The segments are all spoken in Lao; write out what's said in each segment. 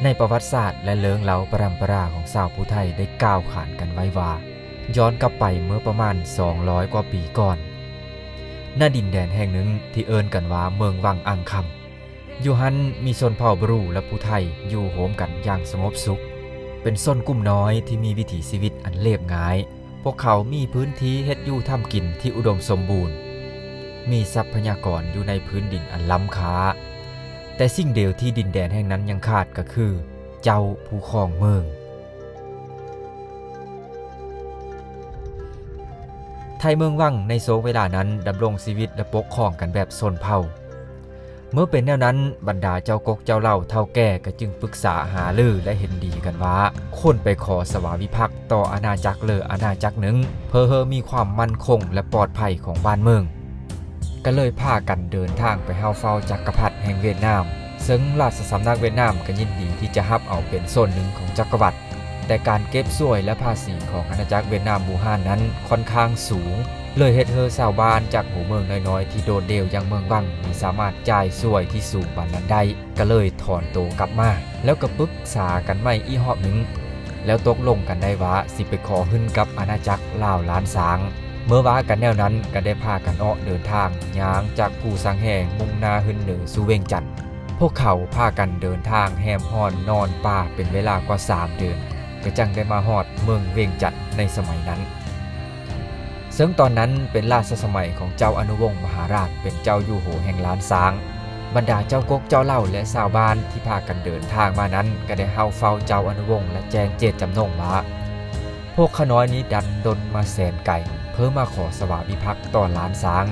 ໃນປະຫວັດສາດ ແລະ ເລື່ອງເລົ່າປະຣຳປະລາຂອງຊາວຜູ້ໄທໄດ້ກ່າວຂານກັນໄວ້ວ່າ ຍ້ອນກັບໄປເມື່ອປະມານສອງຮ້ອຍກວ່າປີກ່ອນ ນະດິນແດນແຫ່ງໜຶ່ງທີ່ເອີ້ນກັນວ່າເມືອງວັງອ່າງຄຳ ຢູ່ຫັ້ນມີຊົນເຜົ່າບຣູ ແລະ ຜູ້ໄທຢູ່ໂຮມກັນຢ່າງສະຫງົບສຸກ ເປັນຊົນກຸ່ມນ້ອຍທີ່ມີວິຖີຊີວິດອັນລຽບງ່າຍ. ພວກເຂົາມີພື້ນທີ່ເຮັດຢູ່ທຳກິນທີ່ອຸດົມສົມບູນ, ມີຊັບພະຍາກອນຢູ່ໃນພື້ນດິນອັນລ້ຳຄ່າ, ແຕ່ສິ່ງດຽວທີ່ດິນແດນແຫ່ງນັ້ນຍັງຂາດກໍຄືເຈົ້າຜູ້ຄອງເມືອງ. ໄທເມືອງວັງໃນຊ່ວງເວລານັ້ນດຳລົງຊີວິດ ແລະ ປົກຄອງກັນແບບຊົນເຜົ່າ. ເມື່ອເປັນແນວນັ້ນ, ບັນດາເຈົ້າກົກເຈົ້າເຫຼົ່າເຖົ້າແກ່ກໍຈຶ່ງປຶກສາຫາລື ແລະ ເຫັນດີກັນວ່າ ຄວນໄປຂໍສະຫວາວິພັກຕໍ່ອານາຈັກເລີອານາຈັກໜຶ່ງ ເພື່ອເຮີມີຄວາມໝັ້ນຄົງ ແລະ ປອດໄພຂອງບ້ານເມືອງ. ກໍເລີຍພາກັນເດີນທາງໄປເຮົາເຝົ້າຈັກກະພັດແຫ່ງຫວຽດນາມ, ເຊິ່ງລາຊະສຳນັກຫວຽດນາມກໍຍິນດີທີ່ຈະຮັບເອົາເປັນສ່ວນໜຶ່ງຂອງຈັກກະວັດ. ແຕ່ການເກັບສ່ວຍ ແລະ ພາສີຂອງອານາຈັກຫວຽດນາມບູຮານນັ້ນຄ່ອນຂ້າງສູງ, ເລີຍເຮັດໃຫ້ຊາວບ້ານຈາກຫົວເມືອງນ້ອຍໆທີ່ໂດດດ່ຽວຢ່າງເມືອງວັງ ມີສາມາດຈ່າຍສ່ວຍທີ່ສູງປານນັ້ນໄດ້, ກໍເລີຍຖອນໂຕກັບມາ ແລ້ວກໍປຶກສາກັນໃໝ່ອີກຮອບໜຶ່ງ ແລ້ວຕົກລົງກັນໄດ້ວ່າຊິໄປຂໍຫຶ້ນກັບອານາຈັກລາວລ້ານຊ້າງ. ເມື່ອວ່າກັນແນວນັ້ນ ກໍໄດ້ພາກັນອອກເດີນທາງຍ່າງຈາກພູສັງແຫມຸ່ງໜ້າຂຶ້ນເໜືອສູ່ວຽງຈັນ. ພວກເຂົາພາກັນເດີນທາງແຮມຮ້ອນນອນປ່າເປັນເວລາກວ່າສາມເດືອນ ກໍຈັ່ງໄດ້ມາຮອດເມືອງວຽງຈັນໃນສະໄໝນັ້ນ. ເຊິ່ງຕອນນັ້ນເປັນລາຊະສະໄໝຂອງເຈົ້າອະນຸວົງມະຫາລາດເປັນເຈົ້າຢູ່ຫົວແຫ່ງລ້ານຊ້າງ. ບັນດາເຈົ້າກົກເຈົ້າເຫຼົ່າ ແລະ ຊາວບ້ານທີ່ພາກັນເດີນທາງມານັ້ນ ກໍໄດ້ເຮົາເຝົ້າເຈົ້າອະນຸວົງ ແລະ ແຈ້ງເຈດຈຳນົງວ່າ ພວກຂ້ານ້ອຍນີ້ດັນດົນມາແສນໄກ ເພື່ອມາຂໍສະຫວາວິພັກຕໍ່ລ້ານຊ້າງ,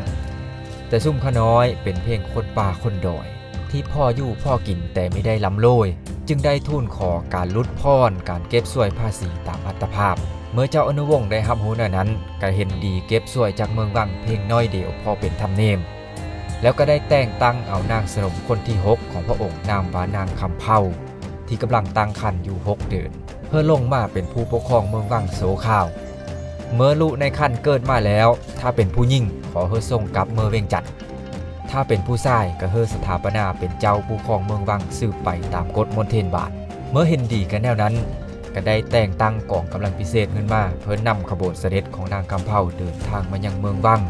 ແຕ່ຊຸມຂ້ານ້ອຍເປັນພຽງຄົນປ່າຄົນດອຍ ທີ່ພໍຢູ່ພໍກິນແຕ່ບໍ່ໄດ້ລ່ຳລວຍ, ຈຶ່ງໄດ້ທູນຂໍການຫຼຸດຜ່ອນການເກັບສ່ວຍພາສີຕາມອັດຕະພາບ. ເມື່ອເຈົ້າອະນຸວົງໄດ້ຮັບຮູ້ແນວນັ້ນ, ກໍເຫັນດີເກັບສ່ວຍຈາກເມືອງວັງພຽງໜ້ອຍດຽວພໍເປັນທຳນຽມ, ແລ້ວກໍໄດ້ແຕ່ງຕັ້ງເອົານາງສະໜົມຄົນທີຫົກຂອງພະອົງ ນາມວ່ານາງຄຳເພົາ ທີ່ກຳລັງຕັ້ງຄັນຢູ່ຫົກເດືອນ ເພື່ອລົງມາເປັນຜູ້ປົກຄອງເມືອງວັງຊົ່ວຄາວ. ເມື່ອລູກໃນຄັນເກີດມາແລ້ວ, ຖ້າເປັນຜູ້ຍິງ, ຂໍເຮີສົ່ງກັບເມືອງວຽງຈັນ. ຖ້າເປັນຜູ້ຊາຍ, ກໍເຮີສະຖາປະນາເປັນເຈົ້າຜູ້ຄອງເມືອງວັງສືບໄປຕາມກົດມົນເທນບາດ. ເມື່ອເຫັນດີກັນແນວນັ້ນ, ກໍໄດ້ແຕ່ງຕັ້ງກອງກຳລັງພິເສດຂຶ້ນມາ ເພື່ອນຳຂະບວນສະເດັດຂອງນາງຄຳເພົາເດີນທາງມາຍັງເມືອງວັງ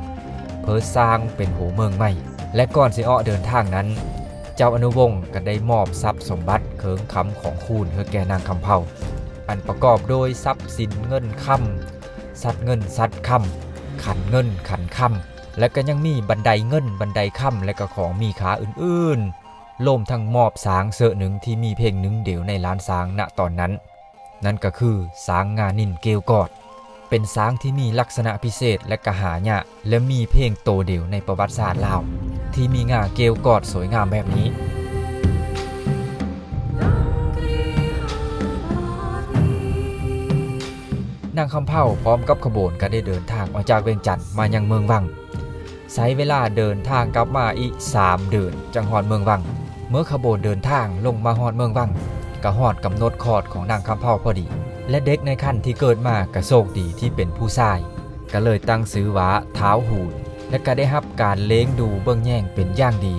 ເພື່ອສ້າງເປັນຫົວເມືອງໃໝ່. ແລະ ກ່ອນຊິອອກເດີນທາງນັ້ນ, ເຈົ້າອະນຸວົງກໍໄດ້ມອບຊັບສົມບັດເຄີງຄຳຂອງຄູນໃຫ້ແກ່ນາງຄຳເພົາ, ອັນປະກອບໂດຍຊັບສິນເງິນຄຳ, ສັດເງິນສັດຄຳ, ຂັນເງິນຂັນຄຳ ແລະ ກໍຍັງມີບັນໄດເງິນບັນໄດຄຳ ແລະ ກໍຂອງມີຄ່າອື່ນໆ, ລວມທັງມອບຊ້າງເຊີະໜຶ່ງທີ່ມີພຽງໜຶ່ງດຽວໃນລ້ານຊ້າງນະຕອນນັ້ນ. ນັ້ນກໍຄືຊ້າງງານິນເກວກອດ, ເປັນຊ້າງທີ່ມີລັກສະນະພິເສດ ແລະ ກະຫາຍາກ ແລະ ມີພຽງໂຕດຽວໃນປະຫວັດສາດລາວ ທີ່ມີງາເກວກອດສວຍງາມແບບນີ້. ນາງຄຳເພົາພ້ອມກັບຂະບວນກໍໄດ້ເດີນທາງອອກຈາກວຽງຈັນມາຍັງເມືອງວັງ. ໃຊ້ເວລາເດີນທາງກັບມາອີກສາມເດືອນຈັ່ງຮອດເມືອງວັງ. ເມື່ອຂະບວນເດີນທາງລົງມາຮອດເມືອງວັງ, ກໍຮອດກຳນົດຄອດຂອງນາງຄຳເພົາພໍດີ ແລະ ເດັກໃນຄັນທີ່ເກີດມາກໍໂຊກດີທີ່ເປັນຜູ້ຊາຍ, ກໍເລີຍຕັ້ງຊື່ວ່າທ້າວຫູນ ແລະ ກໍໄດ້ຮັບການລ້ຽງດູເບິ່ງແຍງເປັນຢ່າງດີ,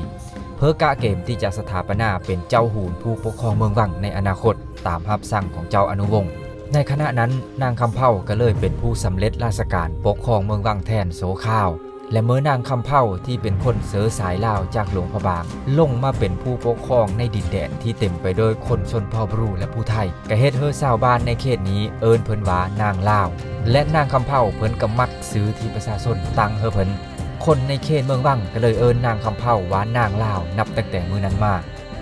ເພື່ອກະເກມທີ່ຈະສະຖາປະນາເປັນເຈົ້າຫູນຜູ້ປົກຄອງເມືອງວັງໃນອະນາຄົດ ຕາມຮັບສັ່ງຂອງເຈົ້າອະນຸວົງ. ໃນຂະນະນັ້ນ, ນາງຄຳເພົາກໍເລີຍເປັນຜູ້ສຳເລັດລາຊະການປົກຄອງເມືອງວັງແທນຊົ່ວຄາວ. ແລະ ເມື່ອນາງຄຳເພົາທີ່ເປັນຄົນເຊື້ອສາຍລາວຈາກຫຼວງພະບາງ ລົງມາເປັນຜູ້ປົກຄອງໃນດິນແດນທີ່ເຕັມໄປດ້ວຍຄົນຊົນເຜົ່າບຣູ ແລະ ຜູ້ໄທ, ກໍເຮັດໃຫ້ຊາວບ້ານໃນເຂດນີ້ເອີ້ນເພິ່ນວ່ານາງລາວ ແລະ ນາງຄຳເພົາເພິ່ນກໍມັກຊື່ທີ່ປະຊາຊົນຕັ້ງໃຫ້ເພິ່ນ. ຄົນໃນເຂດເມືອງວັງກໍເລີຍເອີ້ນນາງຄຳເພົາວ່ານາງລາວ ນັບຕັ້ງແຕ່ມື້ນັ້ນມາ.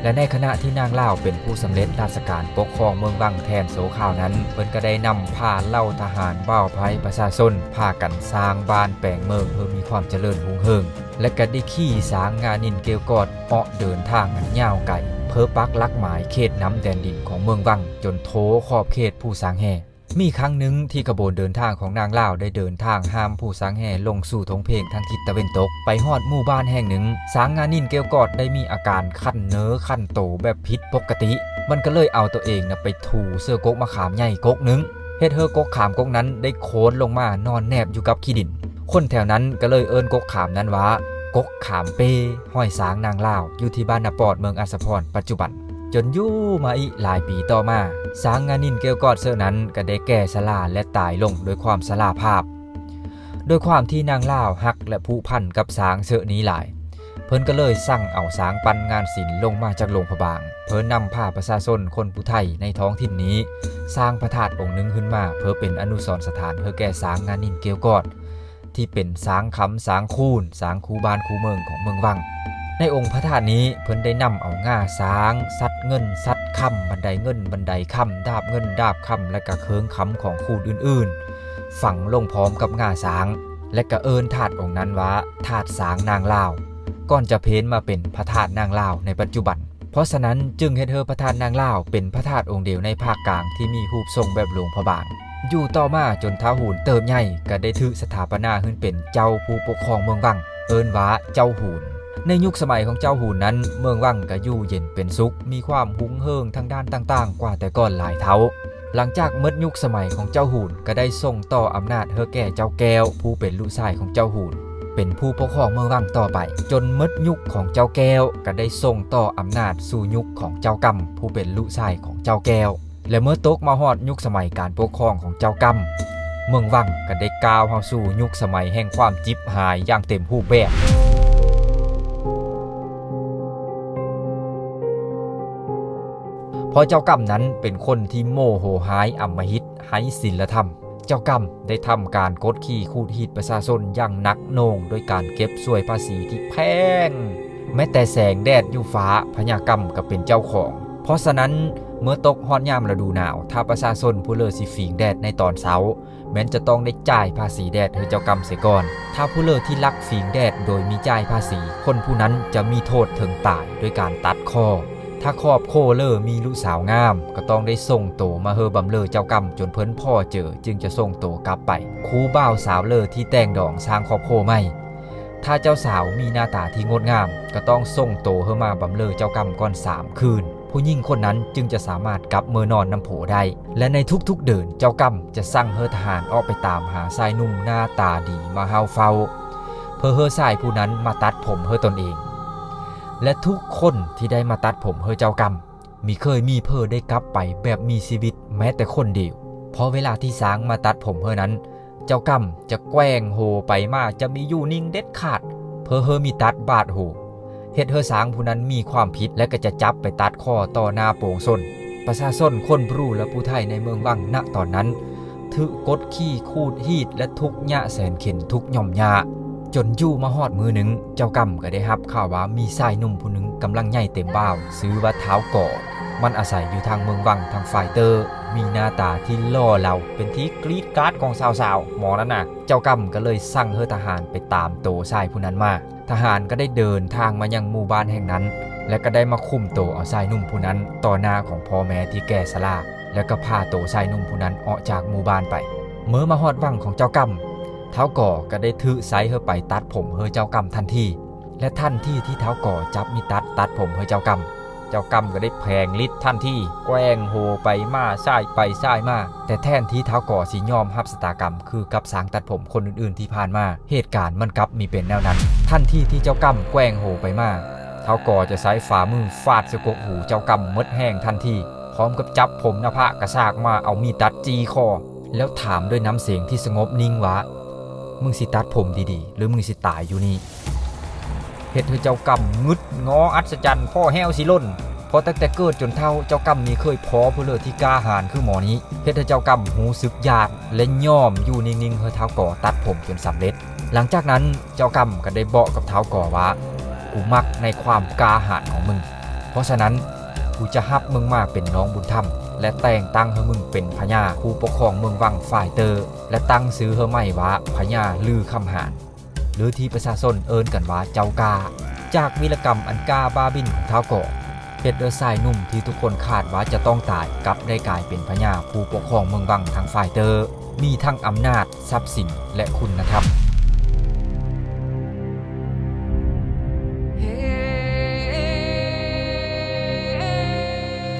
ແລະ ໃນຂະນະທີ່ນາງລາວເປັນຜູ້ສຳເລັດລາຊະການປົກຄອງເມືອງວັງແທນຊົ່ວຄາວນັ້ນ, ເພິ່ນກໍໄດ້ນຳພາເຫຼົ່າທະຫານບ່າວໄພປະຊາຊົນ ພາກັນສ້າງບ້ານແປງເມືອງໃຫ້ມີຄວາມຈະເລີນຮຸ່ງເຮືອງ ແລະ ກໍໄດ້ຂີ່ຊ້າງງານິນເກວກອດອອກເດີນທາງອັນຍາວໄກ ເພື່ອປັກຫຼັກໝາຍເຂດນຳແດນດິນຂອງເມືອງວັງ ຈົນໂທຂອບເຂດພູຊ້າງແຮ່. ມີຄັ້ງໜຶ່ງທີ່ຂະບວນເດີນທາງຂອງນາງລາວໄດ້ເດີນທາງຂ້າມພູຊ້າງແຮ່ລົງສູ່ທົ່ງເພງທາງທິດຕາເວັນຕົກ, ໄປຮອດໝູ່ບ້ານແຫ່ງໜຶ່ງ, ຊ້າງງານິນເກວກອດໄດ້ມີອາການຄັນເນີຄັນໂຕແບບຜິດປົກກະຕິ. ມັນກໍເລີຍເອົາໂຕເອງນະໄປຖູເຊິ່ງກົກມະຂາມໃຫຍ່ກົກໜຶ່ງ, ເຮັດໃຫ້ກົກຂາມກົກນັ້ນໄດ້ໂຄນລົງມານອນແນບຢູ່ກັບຂີ້ດິນ. ຄົນແຖວນັ້ນກໍເລີຍເອີ້ນກົກຂາມນັ້ນວ່າ ກົກຂາມເປ້ ຮອຍຊ້າງນາງລາວ ຢູ່ທີ່ບ້ານນາປອດ ເມືອງອັດສະພອນ ປັດຈຸບັນ. ຈົນຢູ່ມາອີກຫຼາຍປີຕໍ່ມາ, ຊາງງານິນເກວກອດເຊີະນັ້ນກໍໄດ້ແກ່ຊະລາ ແລະ ຕາຍລົງດ້ວຍຄວາມຊະລາພາບ. ດ້ວຍຄວາມທີ່ນາງລາວຮັກ ແລະ ຜູກພັນກັບຊາງເຊີະນີ້ຫຼາຍ, ເພິ່ນກໍເລີຍສັ່ງເອົາຊາງປັ່ນງານສິນລົງມາຈາກຫຼວງພະບາງ ເພື່ອນຳພາປະຊາຊົນຄົນຜູ້ໄທໃນທ້ອງຖິ່ນນີ້ສ້າງພະທາດອົງໜຶ່ງຂຶ້ນມາ ເພື່ອເປັນອະນຸສອນສະຖານໃຫ້ແກ່ຊາງງານິນເກວກອດ ທີ່ເປັນຊາງຄຳຊາງຄູນ ຊາງຄູ່ບ້ານຄູ່ເມືອງຂອງເມືອງວັງ. ໃນອົງພະທາດນີ້ ເພິ່ນໄດ້ນຳເອົາງ່າຊ້າງ, ສັດເງິນສັດຄຳ, ບັນໄດເງິນບັນໄດຄຳ, ດາບເງິນດາບຄຳ ແລະ ກະເຄີງຄຳຂອງຄູນອື່ນໆ ຝັງລົງພ້ອມກັບງ່າຊ້າງ ແລະ ກະເອີ້ນທາດອົງນັ້ນວ່າ ທາດຊາງນາງລາວ ກ່ອນຈະເພນມາເປັນພະທາດນາງລາວໃນປັດຈຸບັນ. ເພາະສະນັ້ນຈຶ່ງເຮັດໃຫ້ພະທາດນາງລາວເປັນພະທາດອົງດຽວໃນພາກກາງທີ່ມີຮູບຊົງແບບຫຼວງພະບາງ. ຢູ່ຕໍ່ມາຈົນທ້າວຫູນເຕີບໃຫຍ່ ກໍໄດ້ຖືກສະຖາປະນາຂຶ້ນເປັນເຈົ້າຜູ້ປົກຄອງເມືອງວັງ, ເອີ້ນວ່າເຈົ້າຫູນ. ໃນຍຸກສະໄໝຂອງເຈົ້າຫູນນັ້ນ ເມືອງວັງກໍຢູ່ເຢັນເປັນສຸກ, ມີຄວາມຮຸ່ງເຮືອງທາງດ້ານຕ່າງໆກວ່າແຕ່ກ່ອນຫຼາຍເທົ່າ. ຫຼັງຈາກໝົດຍຸກສະໄໝຂອງເຈົ້າຫູນ ກໍໄດ້ສົ່ງຕໍ່ອຳນາດໃຫ້ແກ່ເຈົ້າແກ້ວ ຜູ້ເປັນລູກຊາຍຂອງເຈົ້າຫູນ ເປັນຜູ້ປົກຄອງເມືອງວັງຕໍ່ໄປ, ຈົນໝົດຍຸກຂອງເຈົ້າແກ້ວ ກໍໄດ້ສົ່ງຕໍ່ອຳນາດສູ່ຍຸກຂອງເຈົ້າກຳ ຜູ້ເປັນລູກຊາຍຂອງເຈົ້າແກ້ວ ແລະ ເມື່ອຕົກມາຮອດຍຸກສະໄໝການປົກຄອງຂອງເຈົ້າກຳ, ເມືອງວັງກໍໄດ້ກ້າວເຂົ້າສູ່ຍຸກສະໄໝແຫ່ງຄວາມຈິບຫາຍຢ່າງເຕັມຮູບແບບ. ເພາະເຈົ້າກຳນັ້ນເປັນຄົນທີ່ໂມໂຫຮ້າຍ, ອຳມະຫິດ, ໄຮ້ສິນລະທຳ. ເຈົ້າກຳໄດ້ທຳການກົດຂີ່ຂູດຮີດປະຊາຊົນຢ່າງໜັກໜ່ວງ ໂດຍການເກັບສວຍພາສີທີ່ແພງ, ແມ້ແຕ່ແສງແດດຢູ່ຟ້າ ພະຍາກຳກໍເປັນເຈົ້າຂອງ. ເພາະສະນັ້ນ ເມື່ອຕົກຮອດຍາມລະດູໜາວ, ຖ້າປະຊາຊົນຜູ້ເລີຊິຝິງແດດໃນຕອນເຊົ້າ, ແມ່ນຈະຕ້ອງໄດ້ຈ່າຍພາສີແດດໃຫ້ເຈົ້າກຳເສຍກ່ອນ. ຖ້າຜູ້ເລີທີ່ລັກຝິງແດດໂດຍມີຈ່າຍພາສີ, ຄົນຜູ້ນັ້ນຈະມີໂທດເຖິງຕາຍໂດຍການຕັດຂໍ້. ຖ້າຄອບຄົວເລີມີລູກສາວງາມ, ກໍຕ້ອງໄດ້ສົ່ງໂຕມາເຮີບຳເລີເຈົ້າກຳຈົນເພິ່ນພໍເຈີ ຈຶ່ງຈະສົ່ງໂຕກັບໄປ. ຄູ່ບ່າວສາວເລີທີ່ແຕ່ງດອງສ້າງຄອບຄົວໃໝ່, ຖ້າເຈົ້າສາວມີໜ້າຕາທີ່ງົດງາມ, ກໍຕ້ອງສົ່ງໂຕເຮີມາບຳເລີເຈົ້າກຳກ່ອນສາມຄືນ. ຜູ້ຍິງຄົນນັ້ນຈຶ່ງຈະສາມາດກັບເມືອນອນນຳຜົວໄດ້ ແລະ ໃນທຸກໆເດືອນ ເຈົ້າກຳຈະສັ່ງເຮີທະຫານອອກໄປຕາມຫາຊາຍໜຸ່ມໜ້າຕາດີມາເຝົ້າເຝົ້າ ເພື່ອເຮີຊາຍຜູ້ນັ້ນມາຕັດຜົມເຮີຕົນເອງ. ແລະ ທຸກຄົນທີ່ໄດ້ມາຕັດຜົມເຮີເຈົ້າກຳ ມີເຄີຍມີເພີໄດ້ກັບໄປແບບມີຊີວິດແມ້ແຕ່ຄົນດຽວ. ເພາະເວລາທີ່ຊາງມາຕັດຜົມເຮີນັ້ນ ເຈົ້າກຳຈະແກວ່ງໂຫໄປມາ, ຈະມີຢູ່ນິ່ງເດັດຂາດ ເພື່ອເຮີມີຕັດບາດໂຫ, ເຮັດເຮີຊາງຜູ້ນັ້ນມີຄວາມຜິດ ແລະ ກໍຈະຈັບໄປຕັດຄໍຕໍ່ໜ້າປວງຊົນ. ປະຊາຊົນຄົນບຣູ ແລະ ຜູ້ໄທໃນເມືອງວັງນະຕອນນັ້ນ ຖືກກົດຂີ່ຂູດຮີດ ແລະ ທຸກຍະແສນເຂັນ ທຸກຫຍ່ອມຫຍ້າ. ຈົນຢູ່ມາຮອດມື້ໜຶ່ງ, ເຈົ້າກຳກໍໄດ້ຮັບຂ່າວວ່າມີຊາຍໜຸ່ມຜູ້ໜຶ່ງກຳລັງໃຫຍ່ເຕັມບ່າວ, ຊື່ວ່າທ້າວກໍ. ມັນອາໄສຢູ່ທາງເມືອງວັງທາງຝ່າຍເຕີ, ມີໜ້າຕາທີ່ຫຼໍ່ເຫຼົ່າ, ເປັນທີ່ກຣີດກາດຂອງສາວໆ ໝໍນັ້ນນະ. ເຈົ້າກຳກໍເລີຍສັ່ງເຮີທະຫານໄປຕາມໂຕຊາຍຜູ້ນັ້ນມາ. ທະຫານກໍໄດ້ເດີນທາງມາຍັງໝູ່ບ້ານແຫ່ງນັ້ນ ແລະ ກໍໄດ້ມາຄຸມໂຕເອົາຊາຍໜຸ່ມຜູ້ນັ້ນຕໍ່ໜ້າຂອງພໍ່ແມ່ທີ່ແກ່ຊະລາ ແລ້ວກໍພາໂຕຊາຍໜຸ່ມຜູ້ນັ້ນອອກຈາກໝູ່ບ້ານໄປ. ເມື່ອມາຮອດວັງຂອງເຈົ້າກຳ, ທ້າວກໍກໍໄດ້ຖືກໃຊ້ໃຫ້ໄປຕັດຜົມໃຫ້ເຈົ້າກຳທັນທີ ແລະ ທັນທີທີ່ທ້າວກໍຈັບມີດຕັດຕັດຜົມໃຫ້ເຈົ້າກຳ, ເຈົ້າກຳກໍໄດ້ແຜງລິດທັນທີ, ແກວ່ງໂຫໄປມາ, ສາຍໄປສາຍມາ. ແຕ່ແທນທີ່ທ້າວກໍຊິຍອມຮັບຊະຕາກຳຄືກັບຊ່າງຕັດຜົມຄົນອື່ນໆທີ່ຜ່ານມາ, ເຫດການມັນກັບມີເປັນແນວນັ້ນ. ທັນທີທີ່ເຈົ້າກຳແກວ່ງໂຫໄປມາ, ທ້າວກໍຈະໃຊ້ຝ່າມືຟາດໃສ່ກົກຫູເຈົ້າກຳໝົດແຮງທັນທີ, ພ້ອມກັບຈັບຜົມໜ້າຜາກກະຊາກມາເອົາມີດຕັດຈີ່ຄໍ ແລ້ວຖາມດ້ວຍນ້ຳສຽງທີ່ສະຫງົບນິ່ງວ່າ, ມຶງຊິຕັດຜົມດີໆ ຫຼື ມຶງຊິຕາຍຢູ່ນີ້? ເຮັດໃຫ້ເຈົ້າກຳງຶດງໍອັດສະຈັນ ພໍແຮ່ວຊິຫຼົ່ນ, ເພາະຕັ້ງແຕ່ເກີດຈົນເຖົ້າ ເຈົ້າກຳມີເຄີຍພໍຜູ້ເລີທີ່ກ້າຫານຄືໝໍນີ້. ເຮັດໃຫ້ເຈົ້າກຳຮູ້ສຶກຢ້ານ ແລະ ຍອມຢູ່ນິ່ງໆ ໃຫ້ທ້າວກໍຕັດຜົມຈົນສຳເລັດ. ຫຼັງຈາກນັ້ນ ເຈົ້າກຳກໍໄດ້ບອກກັບທ້າວກໍວ່າ, ກູມັກໃນຄວາມກ້າຫານຂອງມຶງ, ເພາະສະນັ້ນ ກູຈະຮັບມຶງມາເປັນນ້ອງບຸນທຳ ແລະ ແຕ່ງຕັ້ງໃຫ້ມຶງເປັນພະຍາຜູ້ປົກຄອງເມືອງວັງຝ່າຍເຕີ ແລະ ຕັ້ງຊື່ໃຫ້ໃໝ່ວ່າ ພະຍາລືຄຳຫານ ຫຼື ທີ່ປະຊາຊົນເອີ້ນກັນວ່າເຈົ້າກ້າ. ຈາກວິລະກຳອັນກ້າບ້າບິນຂອງທ້າວກໍ ເຮັດໃຫ້ຊາຍໜຸ່ມທີ່ທຸກຄົນຄາດວ່າຈະຕ້ອງຕາຍ ກັບໄດ້ກາຍເປັນພະຍາຜູ້ປົກຄອງເມືອງວັງທາງຝ່າຍເຕີ, ມີທັງອຳນາດ, ຊັບສິນ ແລະ ຄຸນນະທຳ.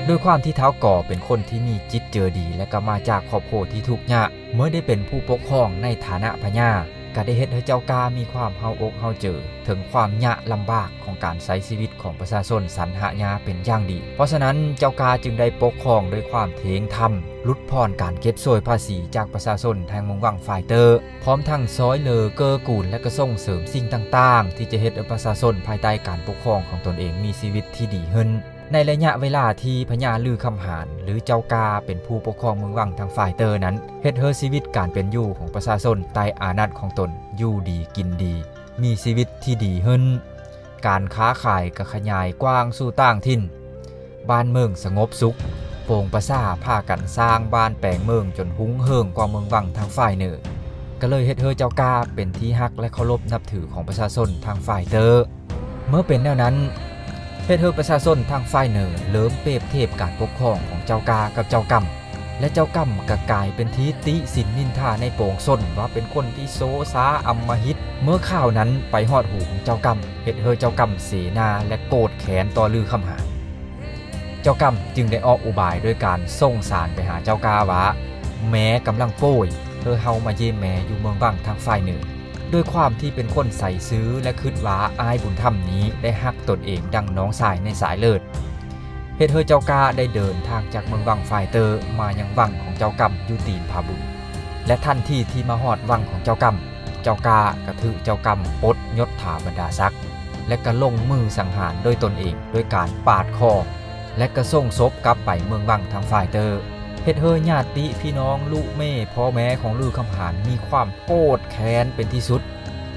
ດ້ວຍຄວາມທີ່ທ້າວກໍເປັນຄົນທີ່ມີຈິດເຈີດີ ແລະ ກໍມາຈາກຄອບຄົວທີ່ທຸກຍາກ, ເມື່ອໄດ້ເປັນຜູ້ປົກຄອງໃນຖານະພະຍາ, ກະໄດ້ເຮັດໃຫ້ເຈົ້າກ້າມີຄວາມເຮົາອົກເຮົາເຈີ ເຖິງຄວາມຍາກລຳບາກຂອງການໃຊ້ຊີວິດຂອງປະຊາຊົນສັນຫະຍາເປັນຢ່າງດີ. ເພາະສະນັ້ນ ເຈົ້າກ້າຈຶ່ງໄດ້ປົກຄອງດ້ວຍຄວາມເທງທຳ, ຫຼຸດຜ່ອນການເກັບສວຍພາສີຈາກປະຊາຊົນທາງເມືອງວັງຝາຍເຕີ ພ້ອມທັງຊ່ອຍເຫຼືອເກື້ອກູນ ແລະ ກໍສົ່ງເສີມສິ່ງຕ່າງໆ ທີ່ຈະເຮັດໃຫ້ປະຊາຊົນພາຍໃຕ້ການປົກຄອງຂອງຕົນເອງມີຊີວິດທີ່ດີຂຶ້ນ. ໃນໄລຍະເວລາທີ່ພະຍາລືຄຳຫານ ຫຼື ເຈົ້າກ້າເປັນຜູ້ປົກຄອງເມືອງວັງທາງຝາຍເຕີນັ້ນ ເຮັດໃຫ້ຊີວິດການເປັນຢູ່ຂອງປະຊາຊົນໃຕ້ອານາດຂອງຕົນຢູ່ດີກິນດີ, ມີຊີວິດທີ່ດີຂຶ້ນ. ການຄ້າຂາຍກໍຂະຫຍາຍກວ້າງສູ່ຕ່າງຖິ່ນ. ບ້ານເມືອງສະຫງົບສຸກ, ໂປງປະຊາພາກັນສ້າງບ້ານແປງເມືອງຈົນຮຸ່ງເຮືອງກວ່າເມືອງວັງທາງຝ່າຍເໜືອ, ກໍເລີຍເຮັດໃຫ້ເຈົ້າກ້າເປັນທີ່ຮັກ ແລະ ເຄົາລົບນັບຖືຂອງປະຊາຊົນທາງຝ່າຍເຕີ. ເມື່ອເປັນແນວນັ້ນ, ເຮັດໃຫ້ປະຊາຊົນທາງຝ່າຍເໜືອເລີ່ມປຽບທຽບການປົກຄອງຂອງເຈົ້າກ້າກັບເຈົ້າກຳ, ແລະ ເຈົ້າກຳກໍກາຍເປັນທີ່ຕິສິນນິນທາໃນປວງຊົນວ່າເປັນຄົນທີ່ໂຊຊາອຳມະຫິດ. ເມື່ອຂ່າວນັ້ນໄປຮອດຫູຂອງເຈົ້າກຳ, ເຮັດໃຫ້ເຈົ້າກຳເສໜ້າ ແລະ ໂກດແຄ້ນຕໍ່ລືຄຳຫານ. ເຈົ້າກຳຈຶ່ງໄດ້ອອກອຸບາຍໂດຍການສົ່ງສານໄປຫາເຈົ້າກ້າວ່າ ແມ່ກຳລັງປ່ວຍ, ເອີ ເຮົາມາຢ້ຽມແມ່ຢູ່ເມືອງວັງທາງຝ່າຍເໜືອ. ດ້ວຍຄວາມທີ່ເປັນຄົນໃສຊື່ ແລະ ຄິດວ່າອ້າຍບຸນທຳນີ້ໄດ້ຮັກຕົນເອງດັ່ງນ້ອງຊາຍໃນສາຍເລືອດ, ເຮັດໃຫ້ເຈົ້າກ້າໄດ້ເດີນທາງຈາກເມືອງວັງຝາຍເຕີມາຍັງວັງຂອງເຈົ້າກຳຢູ່ຕີນຜາບຸນ. ແລະ ທັນທີທີ່ມາຮອດວັງຂອງເຈົ້າກຳ, ເຈົ້າກ້າກະຖືກເຈົ້າກຳປົດຍົດຖາບັນດາສັກ ແລະ ກະລົງມືສັງຫານດ້ວຍຕົນເອງດ້ວຍການປາດຄໍ ແລະ ກະສົ່ງສົບກັບໄປເມືອງວັງທາງຝາຍເຕີ, ເຮັດໃຫ້ຍາດຕິພີ່ນ້ອງ ລຸເມ ພໍ່ແມ່ຂອງລືຄຳຫານມີຄວາມໂກດແຄ້ນເປັນທີ່ສຸດ,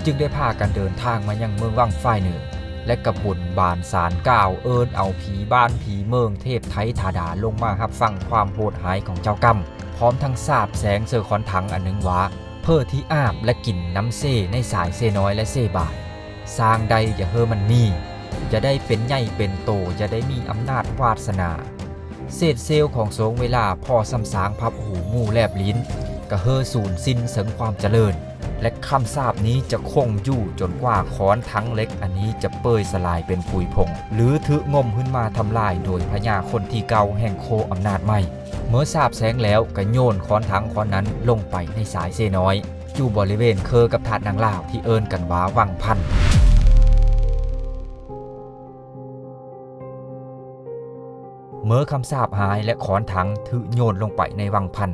ຈຶ່ງໄດ້ພາກັນເດີນທາງມາຍັງເມືອງວັງຝ່າຍເໜືອ ແລະ ກະບົນບານສານກ່າວເອີ້ນເອົາຜີບ້ານຜີເມືອງເທບໄທທາດາລົງມາຮັບຟັງຄວາມໂຫດຮ້າຍຂອງເຈົ້າກຳ, ພ້ອມທັງສາບແຊ່ງເສືອຄອນຖັງອັນໜຶ່ງວ່າ ເພີທີ່ອາບ ແລະ ກິນນ້ຳເຊໃນສາຍເຊນ້ອຍ ແລະ ເຊບາຍ. ສ້າງໄດ້ຢ່າເຮີມັນມີ, ຢ່າໄດ້ເປັນໃຫຍ່ເປັນໂຕ, ຢ່າໄດ້ມີອຳນາດວາດສະໜາ. ເສດເຊວຂອງຊ່ວງເວລາພໍ້ສ່ຳຊາງພັບຫູໝູ່ແລບລີ້ນ ກະເຮີສູນສິ້ນເຊິ່ງຄວາມຈະເລີນ, ແລະ ຄຳສາບນີ້ຈະຄົງຢູ່ຈົນກວ່າຄອນຖັງເຫຼັກອັນນີ້ຈະເປີຍສະຫຼາຍເປັນຜຸຍຜົງ ຫຼື ຖືກງົມຂຶ້ນມາທຳລາຍໂດຍພະຍາຄົນທີເກົ້າແຫ່ງໂຄອຳນາດໃໝ່. ເມື່ອສາບແຊ່ງແລ້ວກະໂຍນຄອນຖັງຄອນນັ້ນລົງໄປໃນສາຍເຊນ້ອຍ ຢູ່ບໍລິເວນເຄີກັບທາດນາງລາວທີ່ເອີ້ນກັນວ່າວັງພັນ. ເມື່ອຄຳສາບຫາຍ ແລະ ຄອນຖັງຖືກໂຍນລົງໄປໃນວັງພັນ,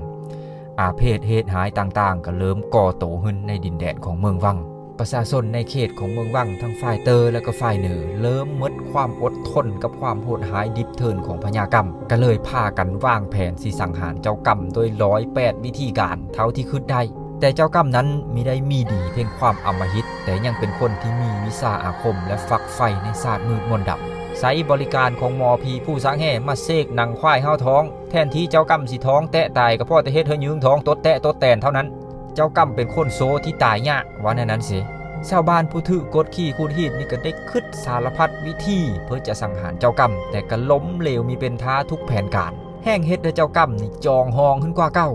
ອາເພດເຫດຮ້າຍຕ່າງໆກໍເລີ່ມກໍ່ໂຕຂຶ້ນໃນດິນແດນຂອງເມືອງວັງ. ປະຊາຊົນໃນເຂດຂອງເມືອງວັງທັງຝ່າຍເຕີ ແລະ ກໍຝ່າຍເໜືອ ເລີ່ມໝົດຄວາມອົດທົນກັບຄວາມໂຫດຮ້າຍດິບເຖື່ອນຂອງພະຍາກຳ, ກໍເລີຍພາກັນວາງແຜນຊິສັງຫານເຈົ້າກຳໂດຍຮ້ອຍແປດວິທີການເທົ່າທີ່ຄິດໄດ້. ແຕ່ເຈົ້າກຳນັ້ນມິໄດ້ມີດີພຽງຄວາມອຳມະຫິດ, ແຕ່ຍັງເປັນຄົນທີ່ມີວິຊາອາຄົມ ແລະ ຝັກໃຝ່ໃນສາດມືດມົນດຳ. ໃຊ້ບໍລິການຂອງໝໍຜີຜູ້ສັງແຮ່ມາເສກໜັງຄວາຍເຮົາທ້ອງ, ແທນທີ່ເຈົ້າກຳຊິທ້ອງແຕະຕາຍ, ກໍພໍແຕ່ເຮັດໃຫ້ຍືງທ້ອງຕົດແຕະຕົດແຕນເທົ່ານັ້ນ. ເຈົ້າກຳເປັນຄົນໂຊທີ່ຕາຍຍາກ, ວ່າແນວນັ້ນເສ. ຊາວບ້ານຜູ້ຖືກກົດຂີ່ຂູດຮີດນີ້ກໍໄດ້ຄິດສາລະພັດວິທີເພື່ອຈະສັງຫານເຈົ້າກຳ, ແຕ່ກໍລົ້ມເຫຼວມີເປັນທ່າທຸກແຜນການ. ແຮ່ງເຮັດໃຫ້ເຈົ້າກຳນີ້ຈອງຮອງຂຶ້ນກວ່າເກົ່າ,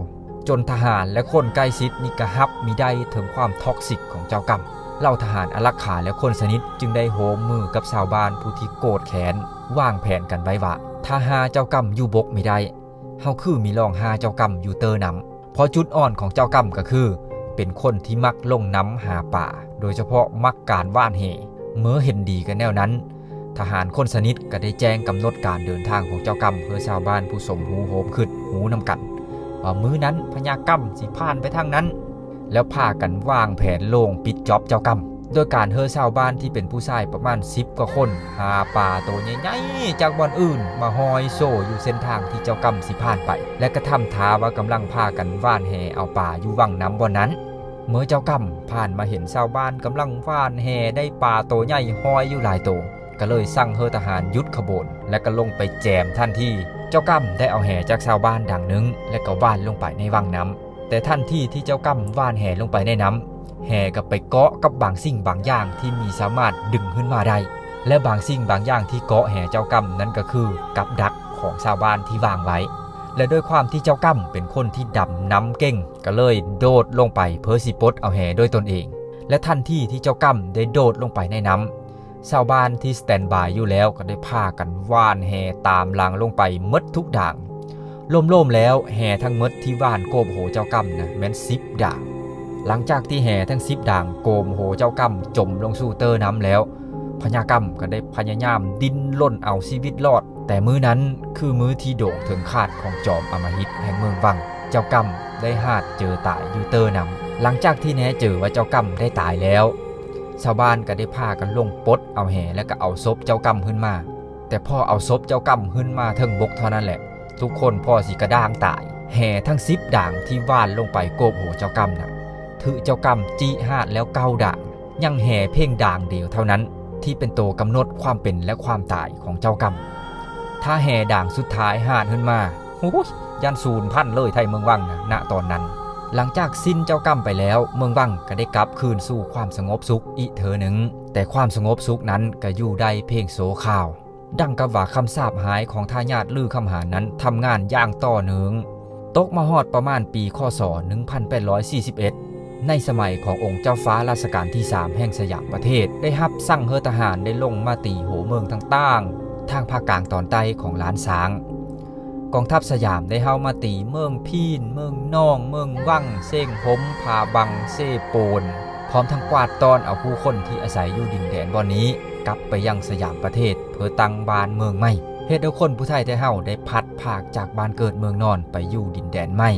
ຈົນທະຫານ ແລະ ຄົນໃກ້ຊິດນີ້ກໍຮັບມິໄດ້ເຖິງຄວາມທັອກຊິກຂອງເຈົ້າກຳ. ເຫຼົ່າທະຫານອາລັກຂາ ແລະ ຄົນສະໜິດຈຶ່ງໄດ້ໂຮມມືກັບຊາວບ້ານຜູ້ທີ່ໂກດແຄ້ນ, ວາງແຜນກັນໄວ້ວ່າ ຖ້າຫາເຈົ້າກຳຢູ່ບົກມິໄດ້, ເຮົາຄືມີລອງຫາເຈົ້າກຳຢູ່ເຕີນ້ຳ. ເພາະຈຸດອ່ອນຂອງເຈົ້າກຳກໍຄື ເປັນຄົນທີ່ມັກລົງນ້ຳຫາປາ, ໂດຍສະເພາະມັກການຫວ່ານແຫ. ເມື່ອເຫັນດີກັນແນວນັ້ນ, ທະຫານຄົນສະໜິດກໍໄດ້ແຈ້ງກຳນົດການເດີນທາງຂອງເຈົ້າກຳ ເພື່ອຊາວບ້ານຜູ້ສົມຮູ້ໂຮມຄິດຮູ້ນຳກັນ ວ່າມື້ນັ້ນພະຍາກຳຊິຜ່ານໄປທາງນັ້ນ, ແລ້ວພາກັນວາງແຜນໂລງປິດຈອບເຈົ້າກຳ ໂດຍການເຮີຊາວບ້ານທີ່ເປັນຜູ້ຊາຍປະມານສິບກວ່າຄົນ ຫາປາໂຕໃຫຍ່ໆຈາກບ່ອນອື່ນມາຫ້ອຍໂຊຢູ່ເສັ້ນທາງທີ່ເຈົ້າກຳຊິຜ່ານໄປ ແລະ ກະທຳທ່າວ່າກຳລັງພາກັນຫວ່ານແຫເອົາປາຢູ່ວັງນ້ຳບ່ອນນັ້ນ. ເມື່ອເຈົ້າກຳຜ່ານມາເຫັນຊາວບ້ານກຳລັງຫວ່ານແຫໄດ້ປາໂຕໃຫຍ່ຫ້ອຍຢູ່ຫຼາຍໂຕ, ກໍເລີຍສັ່ງເຮີທະຫານຢຸດຂະບວນ ແລະ ກໍລົງໄປແຈມທັນທີ. ເຈົ້າກຳໄດ້ເອົາແຫຈາກຊາວບ້ານດັງໜຶ່ງ ແລະ ກໍຫວ່ານລົງໄປໃນວັງນ້ຳ. ແຕ່ທັນທີທີ່ເຈົ້າກຳຫວ່ານແຫລົງໄປໃນນ້ຳ, ແຫກໍໄປເກາະກັບບາງສິ່ງບາງຢ່າງທີ່ມີສາມາດດຶງຂຶ້ນມາໄດ້ ແລະ ບາງສິ່ງບາງຢ່າງທີ່ເກາະແຫເຈົ້າກຳນັ້ນກໍຄືກັບດັກຂອງຊາວບ້ານທີ່ວາງໄວ້ ແລະ ດ້ວຍຄວາມທີ່ເຈົ້າກຳເປັນຄົນທີ່ດຳນ້ຳເກັ່ງ ກໍເລີຍໂດດລົງໄປເພື່ອຊິປົດເອົາແຫດ້ວຍຕົນເອງ ແລະ ທັນທີທີ່ເຈົ້າກຳໄດ້ໂດດລົງໄປໃນນ້ຳ, ຊາວບ້ານທີ່ສະແຕນບາຍຢູ່ແລ້ວກໍໄດ້ພາກັນຫວ່ານແຫຕາມຫຼັງລົງໄປໝົດທຸກດາງ. ລວມໆແລ້ວ ແຫທັງໝົດທີ່ຫວ່ານໂກບຫົວເຈົ້າກຳນະແມ່ນສິບດາງ. ຫຼັງຈາກທີ່ແຫທັງສິບດາງໂກມໂຫເຈົ້າກ້ຳຈົມລົງສູ່ເຕີນ້ຳແລ້ວ, ພະຍາກ້ຳກໍໄດ້ພະຍາຍາມດີ້ນລົນເອົາຊີວິດລອດ. ແຕ່ມື້ນັ້ນຄືມື້ທີ່ໂດກເຖິງຄາດຂອງຈອມອຳມະຫິດແຫ່ງເມືອງວັງ, ເຈົ້າກ້ຳໄດ້ຫາດເຈີຕາຍຢູ່ເຕີນ້ຳ. ຫຼັງຈາກທີ່ແນເຈີວ່າເຈົ້າກ້ຳໄດ້ຕາຍແລ້ວ, ຊາວບ້ານກໍໄດ້ພາກັນລົງປົດເອົາແຫ ແລ້ວກໍເອົາສົບເຈົ້າກ້ຳຂຶ້ນມາ. ແຕ່ພໍເອົາສົບເຈົ້າກ້ຳຂຶ້ນມາເທິງບົກເທົ່ານັ້ນແຫຼະ, ທຸກຄົນພໍຊິກະດ້າງຕາຍ. ແຫທັງສິບດາງທີ່ຫວ່ານລົງໄປໂກບຫົວເຈົ້າກ້ຳນະ, ຖືກເຈົ້າກ້ຳຈີ້ຫາດແລ້ວເກົ້າດາງ. ຍັງແຫເພັງດາງດຽວເທົ່ານັ້ນ ທີ່ເປັນໂຕກຳນົດຄວາມເປັນ ແລະ ຄວາມຕາຍຂອງເຈົ້າກ້ຳ. ຖ້າແຫດາງສຸດທ້າຍຫາດຂຶ້ນມາ, ໂອ້ຍ, ຢ້ານສູນພັນເລີຍໄທເມືອງວັງນະ ນະຕອນນັ້ນ. ຫຼັງຈາກສິ້ນເຈົ້າກ້ຳໄປແລ້ວ, ເມືອງວັງກໍໄດ້ກັບຄືນສູ່ຄວາມສະຫງົບສຸກອີກເທື່ອໜຶ່ງ, ແຕ່ຄວາມສະຫງົບສຸກນັ້ນກໍຢູ່ໄດ້ພຽງຊົ່ວຄາວ. ດັ່ງກັບວ່າຄຳສາບຮ້າຍຂອງທາຍາດລືຄຳຫານນັ້ນທຳງານຢ່າງຕໍ່ເນື່ອງ. ຕົກມາຮອດປະມານປີ ຄ.ສ. ໜຶ່ງພັນແປດຮ້ອຍສີ່ສິບເອັດ ໃນສະໄໝຂອງອົງເຈົ້າຟ້າລາຊະການທີສາມແຫ່ງສະຫຍາມປະເທດ ໄດ້ຮັບສັ່ງໃຫ້ທະຫານໄດ້ລົງມາຕີໂຫເມືອງຕ່າງໆ ທາງພາກກາງຕອນໃຕ້ຂອງລ້ານຊ້າງ. ກອງທັບສະຫຍາມໄດ້ເຂົ້າມາຕີເມືອງພີນ, ເມືອງນອງ, ເມືອງວັງ, ເຊງຫົມ, ຜາບັງ, ເຊໂປນ, ພ້ອມທັງກວາດຕ້ອນເອົາຜູ້ຄົນທີ່ອາໄສຢູ່ດິນແດນບ່ອນນີ້ກັບໄປຍັງສະຫຍາມປະເທດ ເພື່ອຕັ້ງບ້ານເມືອງໃໝ່, ເຮັດໃຫ້ຄົນຜູ້ໄທໄທເຮົາໄດ້ພັດພາກຈາກບ້ານເກີດເມືອງນອນໄປຢູ່ດິນແດນໃໝ່.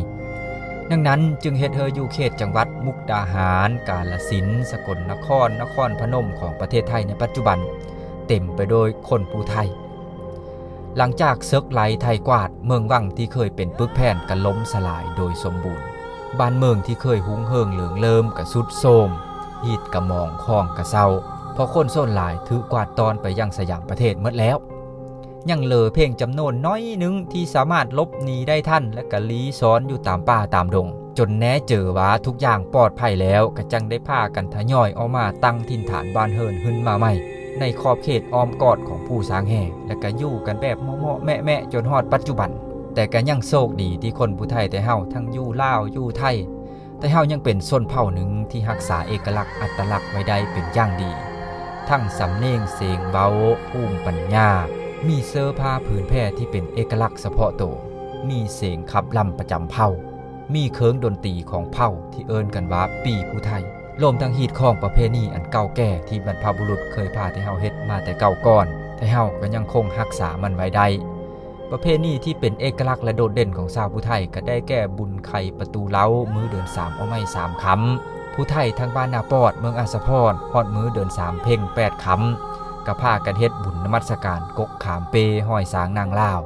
ດັ່ງນັ້ນຈຶ່ງເຮັດໃຫ້ຢູ່ເຂດຈັງຫວັດມຸກດາຫານ, ກາລະສິນ, ສະກົນນະຄອນ, ນະຄອນພະນົມຂອງປະເທດໄທໃນປັດຈຸບັນ ເຕັມໄປໂດຍຄົນຜູ້ໄທ. ຫຼັງຈາກເສິກໄລ່ໄທກວາດ, ເມືອງວັງທີ່ເຄີຍເປັນປຶກແຜ່ນກໍລົ້ມສະຫຼາຍໂດຍສົມບູນ. ບ້ານເມືອງທີ່ເຄີຍຮຸ່ງເຮືອງເຫຼືອງເລີມກໍຊຸດໂຊມ, ຮີດກະໝອງ, ຄອງກະເຊົາ, ເພາະຄົນສ່ວນຫຼາຍຖືກກວາດຕ້ອນໄປຍັງສະຫຍາມປະເທດໝົດແລ້ວ. ຍັງເຫຼືອພຽງຈຳນວນໜ້ອຍໜຶ່ງທີ່ສາມາດຫຼົບໜີໄດ້ທັນ ແລະ ກະຫຼີຊອນຢູ່ຕາມປ່າຕາມດົງ, ຈົນແນເຈີວ່າທຸກຢ່າງປອດໄພແລ້ວ, ກໍຈັ່ງໄດ້ພາກັນທະຍອຍອອກມາຕັ້ງຖິ່ນຖານບ້ານເຮືອນຂຶ້ນມາໃໝ່ ໃນຂອບເຂດອ້ອມກອດຂອງຜູ້ສ້າງແຮ່ ແລະ ກໍຢູ່ກັນແບບເມາະໆແມະໆຈົນຮອດປັດຈຸບັນ. ແຕ່ກໍຍັງໂຊກດີທີ່ຄົນຜູ້ໄທໄທເຮົາ ທັງຢູ່ລາວ, ຢູ່ໄທ, ໄທເຮົາຍັງເປັນຊົນເຜົ່າໜຶ່ງທີ່ຮັກສາເອກະລັກອັດຕະລັກໄວ້ໄດ້ເປັນຢ່າງດີ, ທັງສຳນຽງ, ສຽງເວົ້າ, ພູມປັນຍາ, ມີເສື້ອຜ້າຜືນແພທີ່ເປັນເອກະລັກສະເພາະໂຕ, ມີສຽງຂັບລຳປະຈຳເຜົ່າ, ມີເຄື່ອງດົນຕີຂອງເຜົ່າທີ່ເອີ້ນກັນວ່າປີ້ຜູ້ໄທ, ລວມທັງຮີດຄອງປະເພນີອັນເກົ່າແກ່ທີ່ບັນພະບຸລຸດເຄີຍພາໄທເຮົາເຮັດມາແຕ່ເກົ່າກ່ອນ, ໄທເຮົາກໍຍັງຄົງຮັກສາມັນໄວ້ໄດ້. ປະເພນີທີ່ເປັນເອກະລັກ ແລະ ໂດດເດັ່ນຂອງຊາວຜູ້ໄທ ກໍໄດ້ແກ່ບຸນໄຂປະຕູເລົ້າ ມື້ເດືອນສາມອອກໃໝ່ສາມຄຳ. ຜູ້ໄທທາງບ້ານນາປອດ ເມືອງອາດສະພອນ ຮອດມື້ເດືອນສາມເພັງແປດຄຳ ກໍພາກັນເຮັດບຸນນະມັດສະການກົກຂາມເປ ຮອຍຊ້າງນາງລາວ.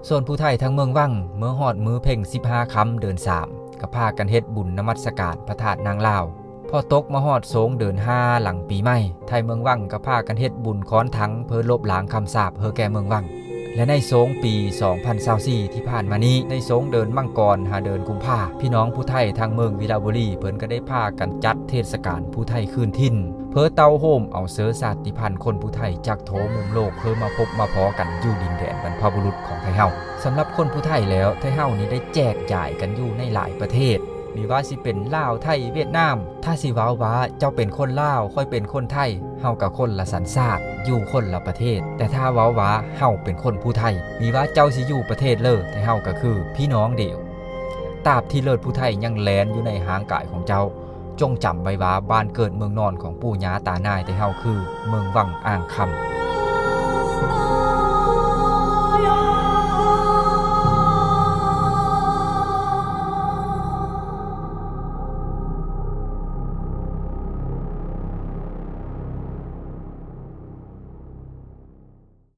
ສ່ວນຜູ້ໄທທາງເມືອງວັງ ເມື່ອຮອດມື້ເພັງສິບຫ້າຄຳເດືອນສາມ ກໍພາກັນເຮັດບຸນນະມັດສະການພະທາດນາງລາວ. ພໍຕົກມາຮອດໂຊງເດືອນຫ້າຫຼັງປີໃໝ່, ໄທເມືອງວັງກໍພາກັນເຮັດບຸນຄ້ອນຖັງເພື່ອລົບລ້າງຄຳສາບໃຫ້ແກ່ເມືອງວັງ. ແລະ ໃນໂຊງປີສອງພັນຊາວສີ່ທີ່ຜ່ານມານີ້, ໃນໂຊງເດືອນມັງກອນຫາເດືອນກຸມພາ, ພີ່ນ້ອງຜູ້ໄທທາງເມືອງວິລະບູລີ ເພິ່ນກໍໄດ້ພາກັນຈັດເທດສະການຜູ້ໄທຄືນຖິ່ນ ເພື່ອເຕົ້າໂຮມເອົາເຊື້ອຊາດຕິພັນຄົນຜູ້ໄທຈາກທົ່ວມຸມໂລກ ເພື່ອມາພົບມາພໍ້ກັນຢູ່ດິນແດນບັນພະບຸລຸດຂອງໄທເຮົາ. ສຳລັບຄົນຜູ້ໄທແລ້ວ, ໄທເຮົານີ້ໄດ້ແຈກຢາຍກັນຢູ່ໃນຫຼາຍປະເທດ, ມີວ່າຊິເປັນລາວ, ໄທ, ຫວຽດນາມ. ຖ້າຊິເວົ້າວ່າເຈົ້າເປັນຄົນລາວ, ຂ້ອຍເປັນຄົນໄທ, ເຮົາກໍຄົນລະສັນຊາດ, ຢູ່ຄົນລະປະເທດ. ແຕ່ຖ້າເວົ້າວ່າເຮົາເປັນຄົນຜູ້ໄທ, ມີວ່າເຈົ້າຊິຢູ່ປະເທດເລີ, ແຕ່ເຮົາກໍຄືພີ່ນ້ອງດຽວ. ຕາບທີ່ເລືອດຜູ້ໄທຍັງແລ່ນຢູ່ໃນຮ່າງກາຍຂອງເຈົ້າ, ຈົ່ງຈຳໄວ້ວ່າບ້ານເກີດເມືອງນອນຂອງປູ່ຍ່າຕານາຍແຕ່ເຮົາຄືເມືອງວັງອ່າງຄຳ.